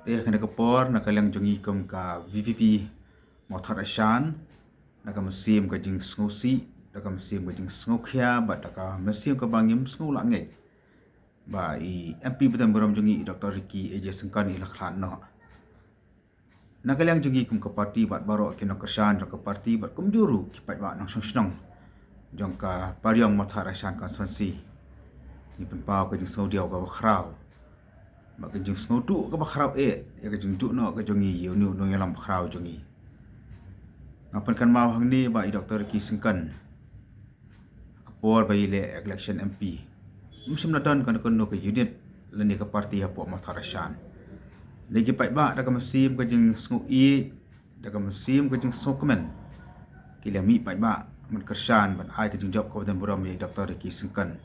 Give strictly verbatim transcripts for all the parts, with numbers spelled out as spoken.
Te ha kane ka por na ka liang jong ngi kum ka VPP Mawthadraishan, da ka mynsiem ka jingsngewsih, da ka mynsiem ka jingsngewkhia bad da ka mynsiem kaba ngim sngew lah ngeit ba i MP ba don burom jong ngi, i Doctor Ricky A J Syngkon, i la khlad noh. Na ka liang jong ngi kum ka party bad baroh ki nongkyrshan jong ka party bad kumjuh ruh ki paidbah nongshong shnong jong ka Pariong Mawthadraishan constituency, ngi pynpaw ka jingsngewdiaw kaba khraw bad ka jingsngewduh kaba khraw eh ïa ka jingduh noh ka jong ngi ïa une u nongïalam bakhraw jong ngi. Nga pynkynmaw hangne ba i Doctor Ricky Syngkon, ha ka por ba i leh election MP, ym shym la don kano kano ka unit lane ka party hapoh Mawthadraishan. Lei ki paidbah da ka mynsiem ka jingsngewsih, da ka mynsiem ka jingsngewkmen, ki la mih paidbah ban kyrshan ban ai ka jingjop kaba don burom ïa i Doctor Ricky Syngkon,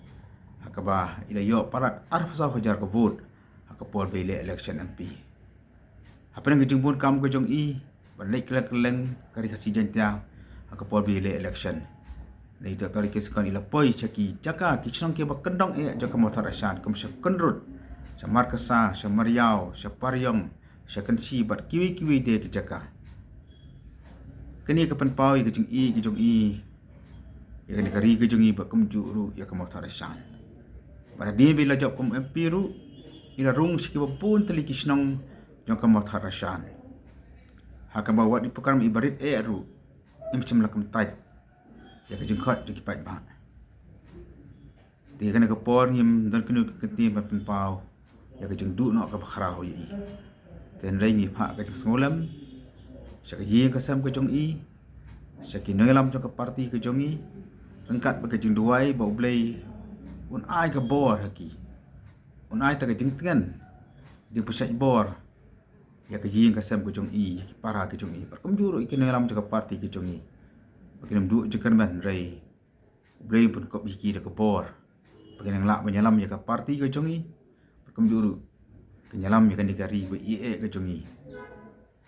ha kaba i la ïoh palat arphew saw hajar ka vote ha ka por ba i leh election MP. Hapdeng ka jingbun kam ka jong i ban leit kylleng kylleng ka Ri Khasi Jaiñtia ha ka por ba i leh election, i Doctor Ricky Syngkon i la poi sha ki jaka, ki shnong kiba kyndong eh jong ka Mawthadraishan, kum sha Kynrut, sha Markasa, sha Mariaw, sha Pariong, sha Kynshi bad kiwei kiwei de ki jaka. Kane ka pynpaw ïa ka jingïeit ka jong i ïa kane ka ri ka jong i bad kumjuh ruh ïa ka Mawthadraishan. Bad hadien ba i la jop kum MP ruh, i la rung sha kiba bun tylli ki shnong jong ka Mawthadraishan, ha kaba wat i program iba rit eh ruh im shym la kyntait ïa ka jingkhot jong ki paidbah. Te kane ka por ngim don kano kano ka kyntien ban pynpaw ïa ka jingduh noh kaba khraw ïa i. Te hynrei ngi phah ka jingsngewlem sha ka ïing ka sem ka jong i, sha ki nongïalam jong ka party ka jong i, ryngkat bad ka jingduwai ba U Blei un ai ka bor ha ki, un ai ta ka jingtngen, jingpynshait bor ïa ka ïing ka sem ka jong i, ïa ki para ka jong i bad kumjuh ruh ïa ki nongïalam jong ka party ka jong i, ba kin ym duh jingkyrmen, hynrei U Blei un pynkop ïa ki da ka bor ba kin nang lah ban ïalam ïa ka party ka jong i bad kumjuh ruh kin ïalam ïa kane ka ri ba ïeit eh ka jong i.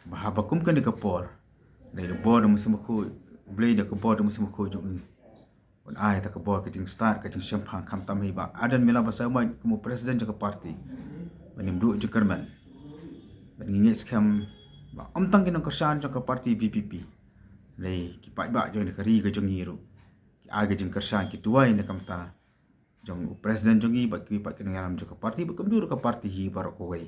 Ba haba kum kane ka por, da ka bor da ka mynsiem bakhuid, U Blei da ka bor da ka mynsiem bakhuid jong i un ai ta ka bor, ka jingstad, ka jingshemphang, khamtam hi Bah Ardent Miller Basaiawmoit kum u president jong ka party, ba ngim duh jingkyrmen bad ngi ngeit skhem ba ym tang ki nongkyrshan jong ka party VPP, hynrei ki paidbah jong kane ka ri ka jong i ruh ki ai ka jingkyrshan, ki duwai na ka bynta jong u president jong i bad kiwei pat ki nongïalam jong ka party bad kumjuh ruh ka party hi baroh kawei.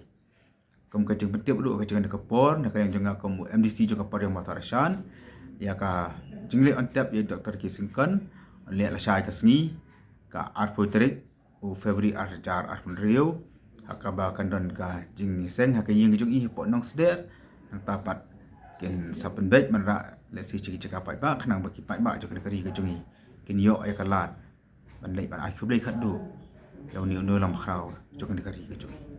Kum ka jingpyntip ruh ha ka jong kane ka por, na ka liang jong nga kum u MDC jong ka Pariong Mawthadraishan, ïa ka jingleh on tap ïa i Doctor Ricky Syngkon, leh lashai ka sngi, ka arphew tarik u February arhajar arphew hynriew, ha kaba kan don ka jingïaseng ha ka ïing ka jong i hapoh Nongsdeh. Nangta pat kin sa pynbeit ban rah lehse sha ki jaka paidbah khnang ba ki paidbah jong kane ka ri ka jong i kin ïoh ïa ka lad ban leit ban ai khublei khatduh ïa une u nongïalam bakhraw jong kane ka ri ka jong i.